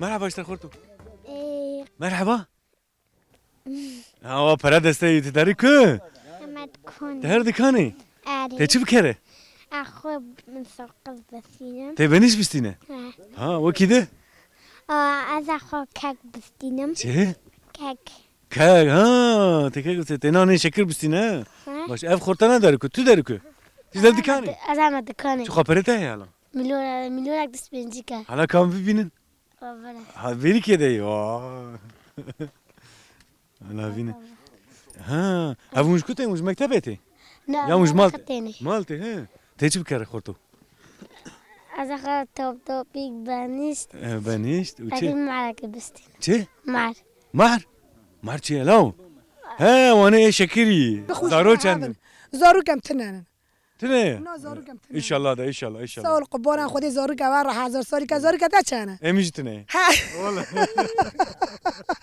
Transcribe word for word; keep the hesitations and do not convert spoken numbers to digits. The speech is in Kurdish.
Merhaba, işte xorto. Ee, Merhaba. Awa, pere destê yî, tu derî ku? Heme dikanê. Te her dikanê? Erê. Te çi bikere? Axwe saqiz bistînim. Te benîş bistîne? He. Ha, wekî de? Aa, ez axwe kek bistînim. Çi? Kek. Kek, ha, te kek bistîne. Te nanê şekir bistîne, he? He. Baş, ev xortana derî ku, tu derî ku? Ji dev dikanê? Ez heme dikanê. Çi xwe pere te heye hala? Milyon, milyonek dest pêncî ke. Hala kam bibînin? Babere. Ha, verî kê de ye? Aa. Hala vîne. Ha, ev hûn ji ku tên? Hûn ji mektebê tê? Ne, ya hûn ji mal tê? Mal tê, he. Tê çi bikere xorto? Ez axwe top topîk benîşt. E, benîşt. Û çi? Pekî marekê bistîn. Çi? Mar. Mar? Mar çi ye law? He, wane ê şekirî. Zaro çend in? Zarok em tine ne. Tine ye? Na, zarok em tine ne. Înşallah de, înşallah, înşallah. Sağ ol, qurbanan Xwedê, zarok ev re hezar salî ke, zarok te çend e? Em jî tine ye. He. Wala.